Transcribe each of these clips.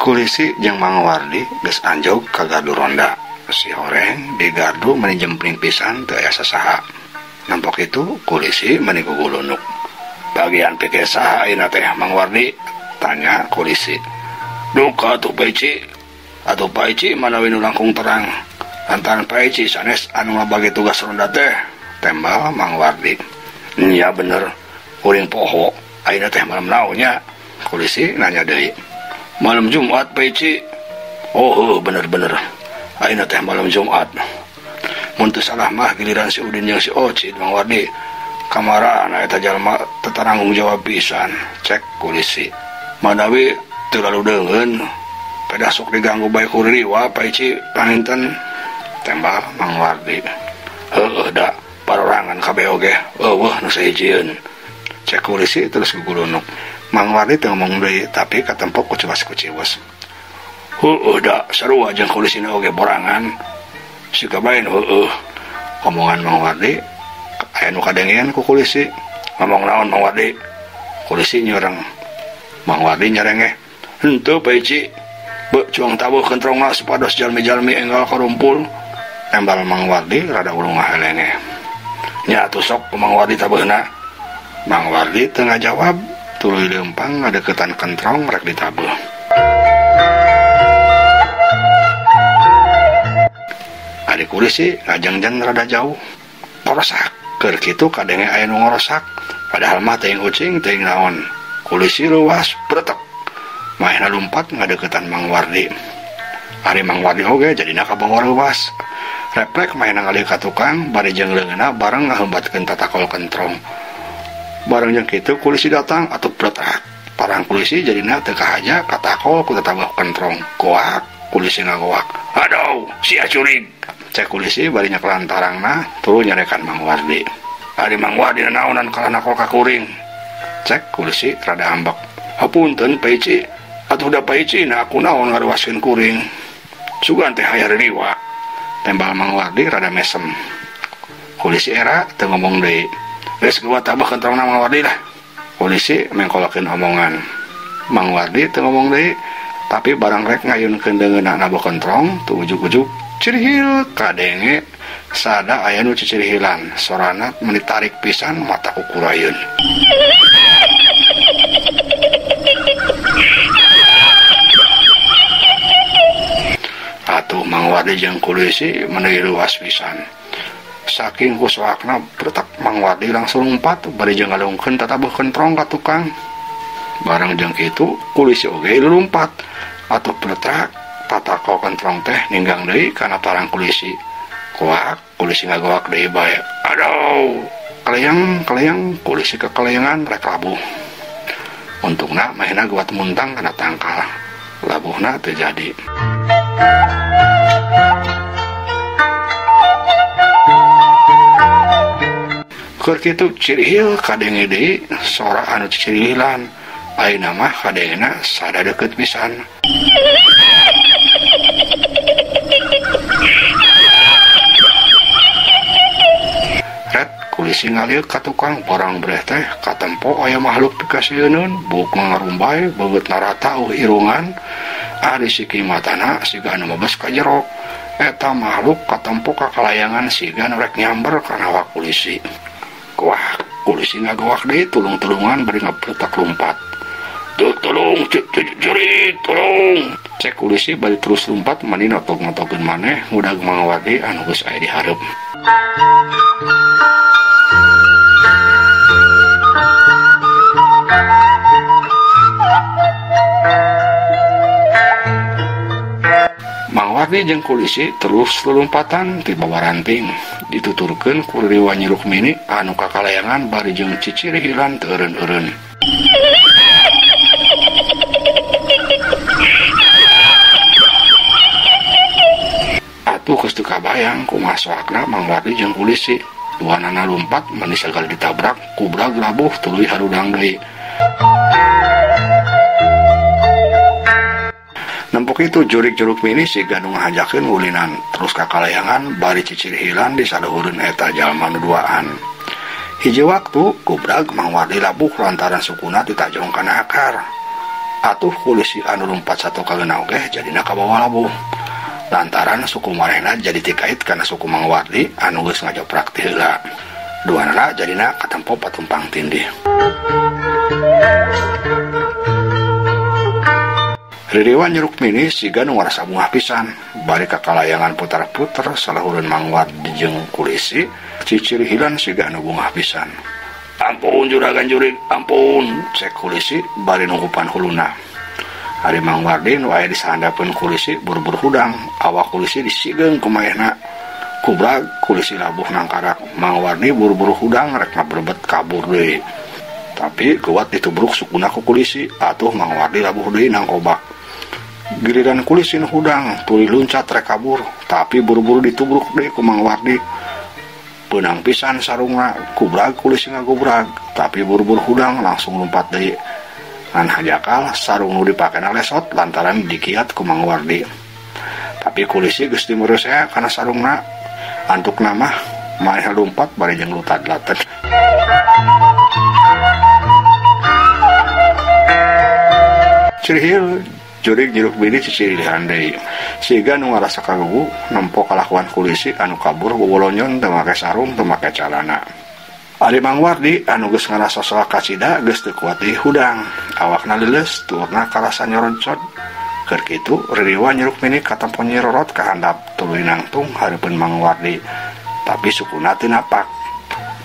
Kulisi jeung Mang Wardi geus anjog ka gardu ronda. Si horeng di gardu meni jempling pisan teu aya sasaha. Nampok itu kulisi meni gugulunuk. Bagian pikir saha ayeuna teh Mang Wardi? Tanya kulisi. Duka atuh Paici. Atuh Paici manawi nu langkung terang. Lantaran Paici sanes anu ngabagi tugas ronda teh, tembal Mang Wardi. Nya bener, kuring poho. Ayeuna teh malam naon nya? Kulisi nanya deui. Malam Jumat Paici. Oh bener-bener. Ayeuna teh malam Jumat. Mun teu salah mah giliran si Udin jeung si Ocid Mang Wardi. Kamarana eta jalma teu tanggung jawab pisan, cek kulisi. Manawi teu lalu deungeun, pedah sok diganggu bae ku riwa Paici panginten, tembal Mang Wardi. Heueuh da parorangan kabeh oge eueuh nu sahijieun. Cek kulisi terus gugulunuk. Mang Wardi teu ngomong deui tapi katempok ku cuas-kuciwes. Heueuh da sarua jeung kulisina oge borangan. Siga bae nu heueuh. Omongan Mang Wardi aya nu kadengean ku kulisi. Ngomong naon Mang Wardi? Kulisi nyureng. Mang Wardi nyerengeh. Henteu Paici. Beuh cuang tabuh kentrongna supados jalmi-jalmi enggal karumpul. Tembal Mang Wardi rada ulung ngahelengeh. Nya atuh sok ku Mang Wardi tabeuna. Mang Wardi teu ngajawab. Tuluy leumpang ngadeukeutan kentrong rek ditabuh. Ari kulisi ngajengjen rada jauh. Korosak keur kitu kadenge aya nu ngorosak. Padahal mah teuing ucing teuing naon. Kulisi leuwas bretek. Maehna lumpat ngadeukeutan Mang Wardi. Ari Mang Wardi oge jadina kabawa leuwas. Reflek maehna ngalih ka tukang bari jeung leungeunna bareng ngaheumbatkeun tatakol kentrong. Bareng jeung kitu kulisi datang atuh pletak. Parang kulisi jadina teu kahaja katakol ku tatabah kentrong. Goak, kulisi ngagoak. Aduh, sia curig. Cek kulisi bari nyekelan tarangna tuluy nyarekan Mang Wardi. Ari Mang Wardi nanaonan kalah nakol ka kuring. Cek kulisi rada ambek. Hapunten Paici, atuh da Paici na aku naon ngaruaskeun kuring. Sugan teh hayar riwa. Tembal Mang Wardi rada mesem. Kulisi era teu ngomong deui. Geus gua tabah kentrongna Mang Wardi lah. Polisi mengkolokeun omongan. Mang Wardi teu ngomong deui, tapi barang rek ngayunkeun deungeunna nabuh kentrong, teu ujug-ujug cirihil kadenge sada aya nu cicirihilan, sorana meuni tarik pisan mata kukurayeun. Atuh Mang Wardi jeung kulisi meuni luas pisan. Saking kusoakna bretek Mang Wardi langsung lumpat bari jeung ngalungkeun tatabuh kentrong ka tukang. Bareng jeung kitu kulisi oge lumpat atuh bretrak tatakol kentrong teh ninggang deui kana parang kulisi. Koak kulisi ngagoak deui bae. Aduh, keleyang-keleyang kulisi kekeleyangan rek labuh. Untungna mahena guat muntang kana tangkal. Labuhna teu jadi. Keur kitu cirihil kadenge deui sora anu cicirihilan. Ayeuna mah kadengena sada deukeut pisan. Ret kulisi ngalieu ka tukang borang breh teh katempo aya makhluk pikasieun buuk ngarumbay beungeutna rata eueuh irungan ari siki matana siga anu mebes ka jero. Eta makhluk katempo ka kalayangan siga nu rek nyamber kana awak kulisi. Goak, kulisi ngagoak deui tulung-tulungan bari ngabretak lumpat. Duh, tolong, jurig, tolong. Cek kulisi bari terus lumpat mani notog-notogeun maneh ngudag Mang Wardi anu geus aya di hareup. Wardi jeung Kulisi terus lelumpatan ti bawaranting dituturkeun ku Ririwa Nyi Rukmini anu kakalayangan bari jeung cicirihilan teu eureun-eureun. Atuh geus teu kabayang kumaha soakna Mang Wardi jeung Kulisi. Duanana lumpat mani sagala ditabrak kubrag labuh tuluy harudang deui. Nempok itu jurik jeruk mini siga nu ngahajakeun ngulinan terus kakalayangan bari cicirihilan di saluhureun eta jalma nu duaan. Hiji waktu kubrag Mang Wardi labuh lantaran sukuna ditajong kana akar. Atuh Kulisi anu lumpat satokageuna oge jadina kabawa labuh. Lantaran suku manehna jadi tikait kana suku Mang Wardi anu geus ngajoprak ti heula. Duanana jadina katempo patumpang tindih. Ririwa Nyi Rukmini siga nu ngarasa bungah pisan bari kakalayangan putar-puter saluhureun Mang Wardi jeung Kulisi cicirihilan siga nu bungah pisan. Ampun juragan jurig, ampun, cek Kulisi bari nungkupan huluna. Ari Mang Wardi nu aya di sahandapeun Kulisi buru-buru hudang, awak Kulisi disigeung ku maehna. Kubrag Kulisi labuh nangkarak, Mang Wardi buru-buru hudang rek ngabrebet kabur deui. Tapi kuat ditubruk sukuna ku Kulisi, atuh Mang Wardi labuh deui nangkobak. Giliran Kulisi nu hudang tuluy luncat rek kabur, tapi buru-buru ditubruk deui ku Mang Wardi. Peunang pisan sarungna, kubrag Kulisi ngagobrag, tapi buru-buru hudang langsung lompat deui. Ngan hajakal sarung nu dipakena lesot lantaran dikiat ku Mang Wardi. Tapi Kulisi geus dimereusea kana sarungna, antukna mah manehna lumpat bari jeung lutad-laten. Cirihil jurig Nyi Rukmini cicirihan deui. Siga nu ngarasa kagugu nempo kalakuan Kulisi anu kabur bobolonyon teu make sarung teu make calana. Ari Mang Wardi anu geus ngarasa soak kacida geus teu kuat deui hudang. Awakna leuleus turna karasa nyoroncot. Keur kitu Ririwa Nyi Rukmini katempo Nyi Rorot ka handap tuluy nangtung hareupeun Mang Wardi. Tapi sukuna teu napak.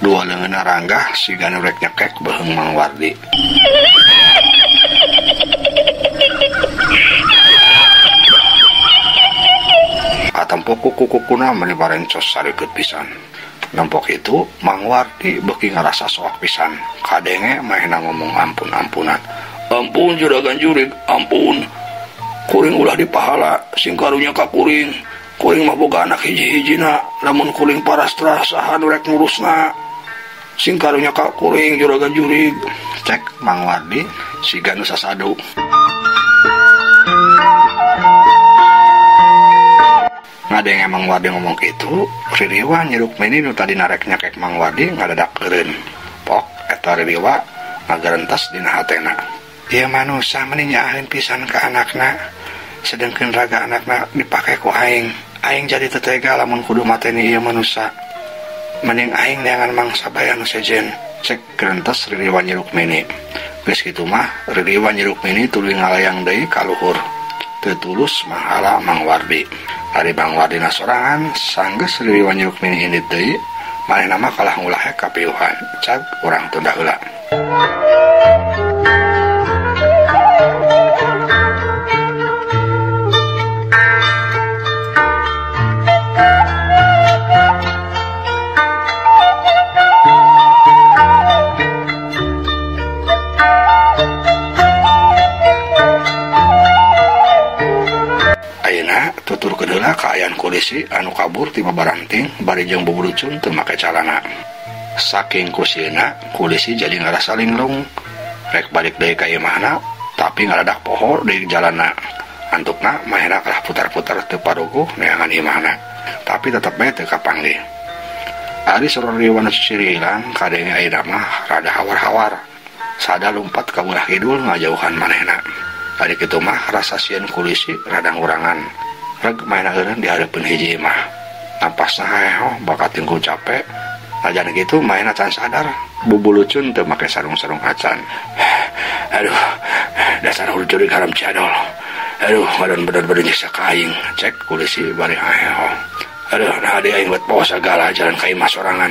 Dua leungeunna ranggah siga nu rek nyekek beuheung Mang Wardi. Katempo kuku-kukuna meni barencos sareukeut pisan. Nempok itu Mang Wardi beuki ngarasa soak pisan. Kadenge manehna ngomong ampun-ampunan. Ampun juragan jurig, ampun. Kuring ulah dipahala, sing karunya ka kuring. Kuring mah boga anak hiji-hijina, lamun kuring parastra saha nu rek ngurusna. Sing karunya ka kuring juragan jurig. Cek Mang Wardi siga nu sasadu. Ngadenge Mang Wardi ngomong kitu, Ririwa Nyi Rukmini nu tadi narek nyekek Mang Wardi ngadadak eureun. Pok eta Ririwa ngagarentas dina hatena. Ieu manusa meni nyaaheun pisan ka anakna, sedengkeun raga anakna dipake ku aing. Aing jadi teu tega lamun kudu mateni ieu manusa. Mending aing neangan mangsa bae anu sejen. Cek gerentes Ririwa Nyi Rukmini. Geus kitu mah Ririwa Nyi Rukmini tuluy ngalayang deui ka luhur. Teu tulus manghala Mang Wardi. Ari Mang Wardi na sorangan sanggeus Ririwa Nyi Rukmini indit deui, manehna mah kalah ngulahe kapiuhan. Cag urang tunda heula. Tuturkeun heula kaayaan Kulisi anu kabur ti babaranting bari jeung bubulucun teu make calana. Saking kusieuna Kulisi jadi ngarasa linglung. Rek balik deui ka imahna tapi ngadadak poho deui jalanna. Antukna manehna kalah putar-putar teu paruguh neangan imahna. Tapi tetep bae teu kapanggih. Ari sororiwan cicirilan kadenge ayeuna mah rada hawar-hawar. Sada lumpat ka belah kidul ngajauhan manehna. Ari kitu mah rasa sieun Kulisi rada ngurangan. Reg manehna eureun di hareupeun hiji imah. Napasna haehoh bakat tingkul capek. Najan kitu manehna can sadar. Bubulucun teu make sarung-sarung acan. Aduh, dasar hulu jurig haram cadol. Aduh, ngadon bener-bener nyiksa ka aing. Cek Kulisi bari haehoh. Aduh, nah di aing buat bawa segala jalan ka imah sorangan.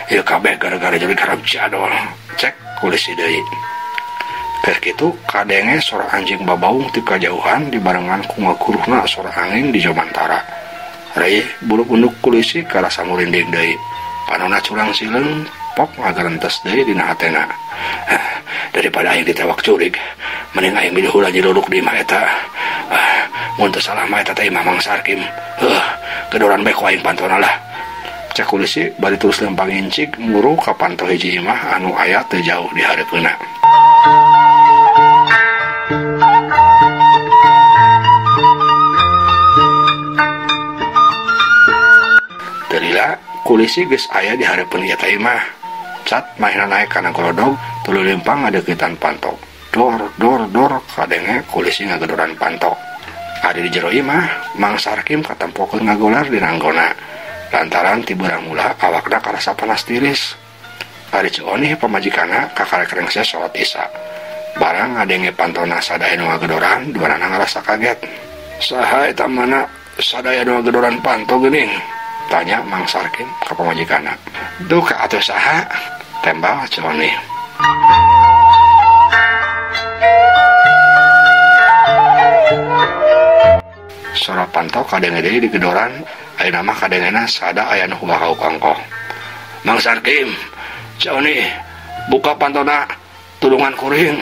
Ieu kabeh gara-gara jurig haram cadol. Cek Kulisi deui. Keur kitu kadenge sora anjing babaung ti kajauhan dibarengan ku ngaguruhna sora angin di jomantara. Reuh bulu punduk kulisi karasa murinding deui. Panona curang sileung pok ngagarentes deui dina hatena. Daripada aing ditewak curig, mending aing milu heula nyiluluk di imah eta. Mun teu salah mah eta teh imah Mang Sarkim. Heuh, gedoran bae ku aing pantona lah. Cek kulisi bari terus lempang incik muru ka panto hiji imah anu aya teu jauh di hareupeunna. Teu lila kulisi geus aya di hareupeun ieu teh imah. Cat mahina naek kana golodog tuluy lempang ngadeuketan panto. Dor dor dor kadenge kulisi ngagedoran panto. Ari di jero imah Mang Sarkim katempokeun ngagoler dina anggona. Lantaran ti beurang mula awakna karasa panas tiris. Ari Ceu Onih pamajikanna kakarek rengse salat Isya. Barang ngadenge pantona sadaya nu ngagedoran, duanana ngarasa kaget. Saha eta mana sadaya nu ngagedoran panto geuning? Tanya Mang Sarkim ka pamajikanna. Duh ka atuh saha? Tembal Ceu Onih. Sora panto kadenge deui di gedoran. Ayeuna mah kadengena sada aya nu hubah kangkoh. Mang Sarkim, Ceu Onih, buka pantona tulungan kuring.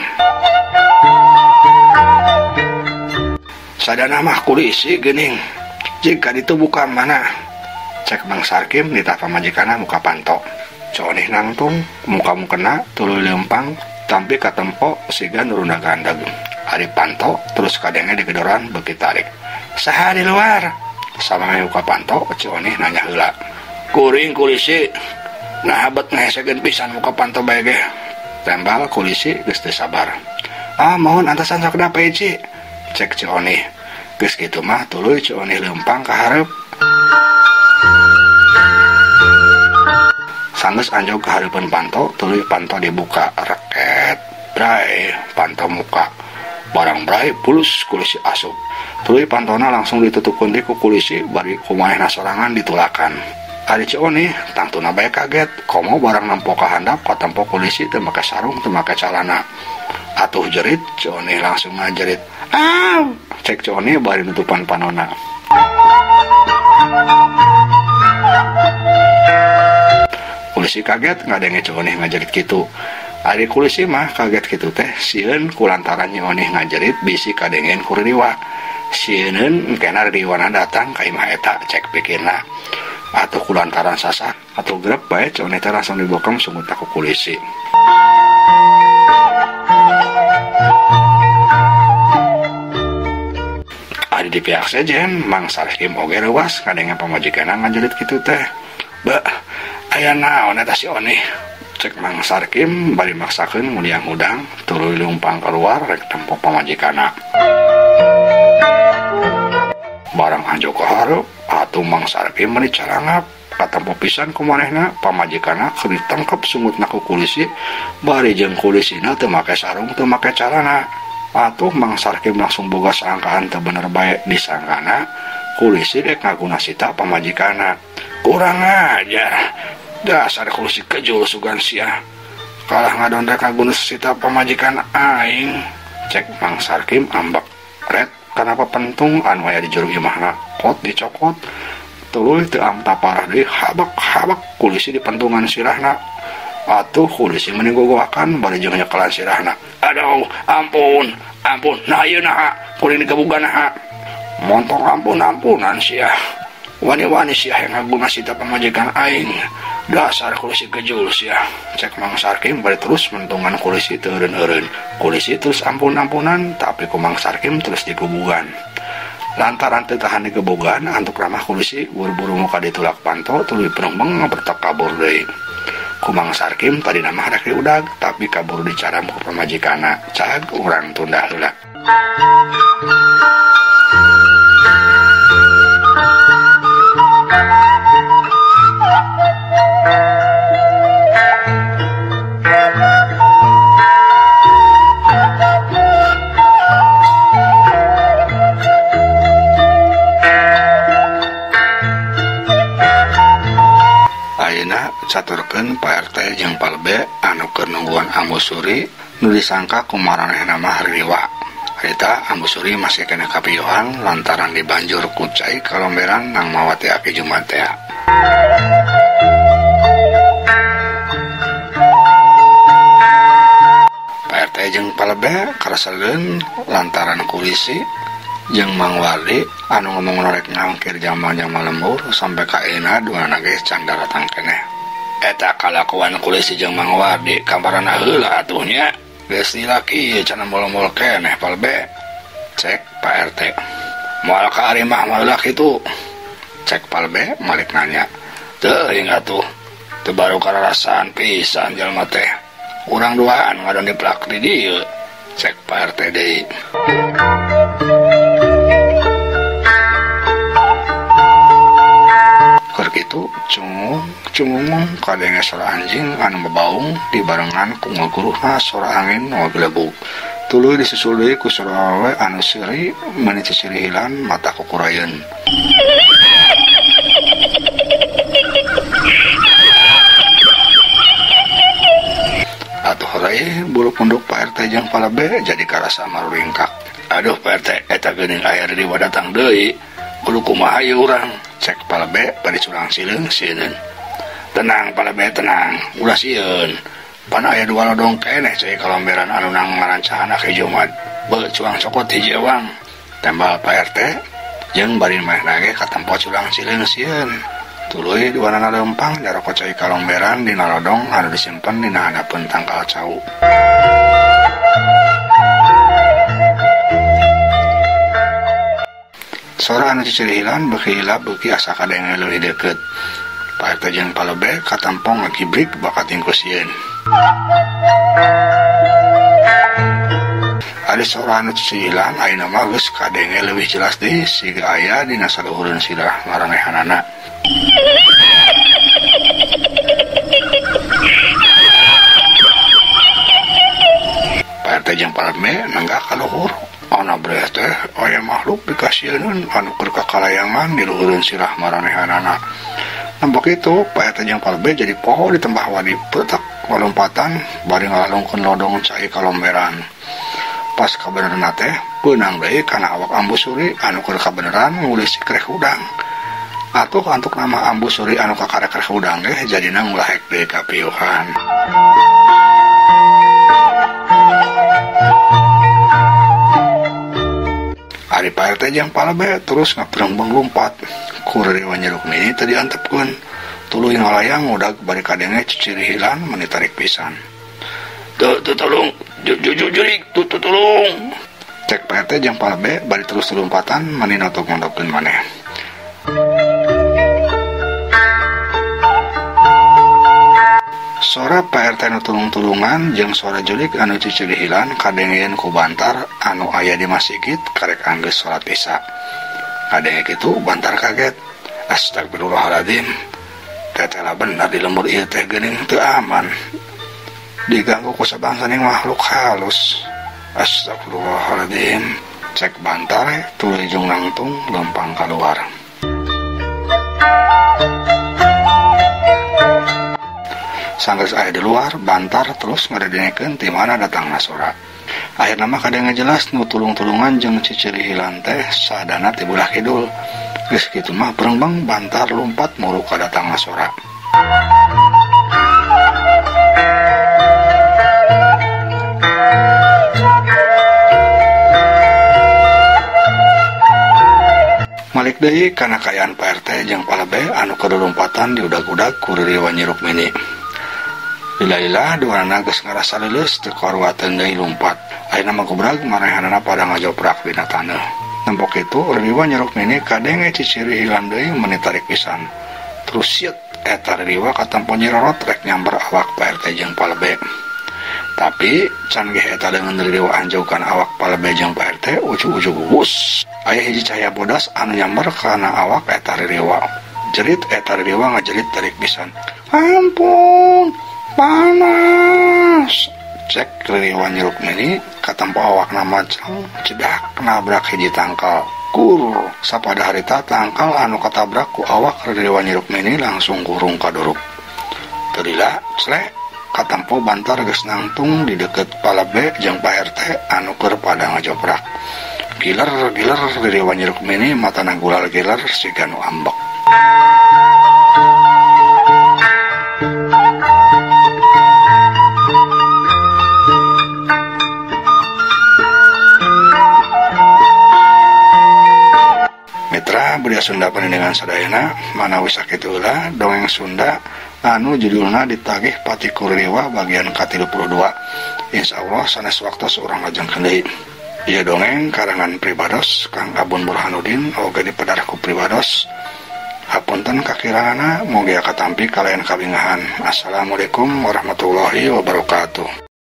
Sadana mah kulisi geuning. Jika ditu buka mana? Cek Mang Sarkim ditah pamajikanna muka panto. Ceu Onih nangtung, muka mukena tuluy leumpang tampi katempo siga nuruna gandag. Ari panto terus kadenge di gedoran beuki tarik. Saha di luar? Sama muka panto, Ceu Onih nanya heula. Kuring kulisi, nah bet ngehesekeun pisan muka panto bae ge. Tembal kulisi geus teu sabar. Ah, mohon antasan sok da peci. Cek Ceu Onih. Geus kitu mah tuluy Ceu Onih leumpang ka hareup. Sanggeus anjog ka hareupeun panto, tuluy panto dibuka reket. Bray, panto muka. Barang bray pulus kulisi asup. Tuluy pantona langsung ditutupkeun deui ku kulisi bari kumanehna sorangan ditulakan. Ari Ceu Onih tangtuna bae kaget, komo barang nempo ka handap katempo kulisi teu make sarung teu make calana. Atuh jerit Ceu Onih langsung ngajerit. Ah, cek Ceu Onih bari nutupan panona. Kulisi kaget ngadenge Ceu Onih ngajerit kitu. Ari kulisi mah kaget kitu teh sieun kulantaran Ceu Onih ngajerit bisi kadengen ku riwa. Sieun engkena riwana datang ka imah eta cek pikirna. Atuh kulantaran sasak atuh grep bae Ceu Onih teh langsung dibokem sungutna ku kulisi. Ari di pihak sejen Mang Sarkim oge reuas ngadenge pamajikanna ngajerit kitu teh. Beuh, aya naon eta si Onih? Cek Mang Sarkim bari maksakeun nguliang hudang tuluy leumpang keluar rek tempo pamajikanna. Barang anjog ka hareup atuh Mang Sarkim meuni carangap katempo pisan ku manehna pamajikanna keur ditangkep sungutna ku kulisi bari jeung kulisina teu make sarung teu make calana. Atuh Mang Sarkim langsung boga sangkaan teu bener bae disangkana kulisi dek ngaguna sita pamajikanna. Kurang ajar. Dasar kulisi kejul sugan sia. Kalah ngadondek ngaguna sita pamajikan aing. Cek Mang Sarkim ambek. Ret kanapa pentung anu aya di jero imahna kot dicokot. Tuluy teu amta parah deui habak-habak kulisi di pentungan sirahna. Atuh kulisi meni gogoakan bari jeung nyekelan sirahna. Aduh, ampun, ampun. Nah ieu naha, kuring digebugan naha. Montong ampun-ampunan sia. Wani-wani sia yang ngaguna sita pamajikan aing. Dasar kulisi kejul sia. Cek Mang Sarkim bari terus mentungan kulisi teu eureun-eureun. Kulisi terus ampun-ampunan tapi ku Mang Sarkim terus digubugan. Lantaran teu tahan digebugan antuk ramah kulisi buru-buru muka ditulak panto tuluy penumbeng bertak kabur deui. Ku Mang Sarkim tadi mah rek diudag tapi kabur dicaram ku pamajikanna. Cag urang tunda heula. Ayeuna caturkeun Pak RT jeung Palbe anu keur nungguan Ambu Suri Nu disangka ku maranehna mah ririwa. Harita Ambu Suri masih keneh kapiyohan lantaran dibanjur ku cai kalomberan nang mawa teh Aki Jumat teh. Pak RT jeung Palebe karaseleun lantaran kulisi jeung Mang Wardi anu ngomong norek ngangkir jama-jama lembur sampai ka ayeuna duanana ge can daratang keneh. Eta kalakuan kulisi jeung Mang Wardi kabarana heula atuh nya. Geus laki can mol-mol keneh Palebe. Cek Pak RT. Moal ka ari mah moal kitu. Cek Palebe malik nanya. Teuing atuh teu baru kararasaan pisan jalma teh. Urang duaan ngadon diplak di dieu. Cek Pak RT deui. Keur kitu cungung kadenge sora anjing anu babaung dibarengan ku ngaguruhna sora angin nu ngagelebug. Tuluy disusul deui ku sora awewe anu seuri meuni cicirihilan mata kukurayeun. Atuh heuray bulu punduk Pak RT jeung Palebe jadi karasa maruringkak. Aduh Pak RT, eta geuning aya ririwa datang deui. Kudu kumaha ieu urang? Cek Palebe bari curang sileung sieun. Tenang Palebe tenang, ulah sieun. Pan aya dua lodong keneh cai kalomberan anu nang ngarancahan Aki Jumat. Beuh cuang cokot hiji ewang. Tembal Pak RT jeung bari manehna ge katempo curang sileung sieun. Tuluy duanana leumpang jaroko cai kalomberan dina lodong anu disimpen dina handapeun tangkal cau. Sora anu cicirihilan beuki hilap beuki asa kadenge leuwih deukeut. Pak RT jeung Palebe katempo ngagibrik bakat tingku sieun. Ari sora anu cicirihilan ayeuna mah geus kadenge leuwih jelas deui siga aya dina saluhureun sirah maranehanana. Pak RT jeung Palebe nenggak ka luhur. Ana breh teh aya makhluk dikasieun anu keur kakalayangan di luhureun sirah maranehanana. Nembok itu Pak RT jeung Palebe jadi poho di tembah wadi petak lompatan bari ngalalungkeun lodong cai kalomberan. Pas kabeneran teh beunang deui kana awak Ambu Suri anu keur kabeneran ngulisi kreh hudang. Atuh antuk nama Ambu Suri anu kakarek kreh hudang ge jadina ngulahek deui kapiuhan. Ari Pak RT jeung Palebe terus ngabrembeng lumpat. Ku ririwa Nyi Rukmini teu diantepkeun. Tuluy ngalayang udag bari kadenge cicirihilan meuni tarik pisan. Teu tolong, jujujurik, teu tolong. Cek Pak RT jeung Palebe bari terus lompatan meuni notok-notokkeun maneh. Sora Pak RT nu tulung-tulungan jeung sora jurik anu cicirihilan kadengeun ku Bantar anu aya di masjid karek anggeus salat isya. Kadenge kitu Bantar kaget. Astagfirullahaladzim. Tetela bener di lembur ieu teh geuning teu aman. Diganggu ku sabangsaning makhluk halus. Astagfirullahaladzim. Cek Bantar tuluy jeung nangtung lempang kaluar. Sanggeus aya di luar, Bantar terus ngadedengekeun ti mana datangna sora. Akhirna mah kadenge jelas nu tulung-tulungan jeung cicirihilan teh sadana ti bulah kidul. Geus kitu mah berengbeng Bantar lumpat muru ka datangna sora. Malik deui kana kaayaan Pak RT jeung Palebe anu keur lompatan diudag-udag ku ririwa Nyi Rukmini. Lila-lila duanana geus ngarasa leuleus teu karuateun deui lumpat. Ayeuna mah gobrag manehanana pada ngajoprak dina taneuh. Nempok kitu ririwa Nyi Rukmini kadenge cicirihilan deui meuni tarik pisan. Terus sieut eta ririwa katempo Nyi Rorot rek nyamber awak Pak RT jeung Palebe. Tapi can ge eta deungeun ririwa anjaukan awak Palebe jeung Pak RT ujug-ujug wus. Aya hiji cahaya bodas anu nyamber kana awak eta ririwa. Jerit eta ririwa ngajerit tarik pisan. Ampun, panas. Cek ririwa Nyi Rukmini katempo awakna macang cedak nabrak hiji tangkal. Kur sapada harita tangkal anu katabrak ku awak ririwa Nyi Rukmini langsung kurung kaduruk. Teu lila clek Katampo bantar geus nangtung di deket Palabe jeung Pak RT anu keur pada ngajoprak. Giler-giler diriwa Nyi Rukmini matana gulal giler siga nu ambek. Mitra budaya Sunda pandengan sadayana manawi sakitu heula dongeng Sunda anu judulna ditagih Patikuririwa bagian ka-32. Insyaallah sanes waktos urang lajengkeun deui. Ieu dongeng karangan pribados Kang Abun Burhanuddin oge dipedar ku pribados. Hapunten kakirangana mugia katampi kalayan kabingahan. Assalamualaikum warahmatullahi wabarakatuh.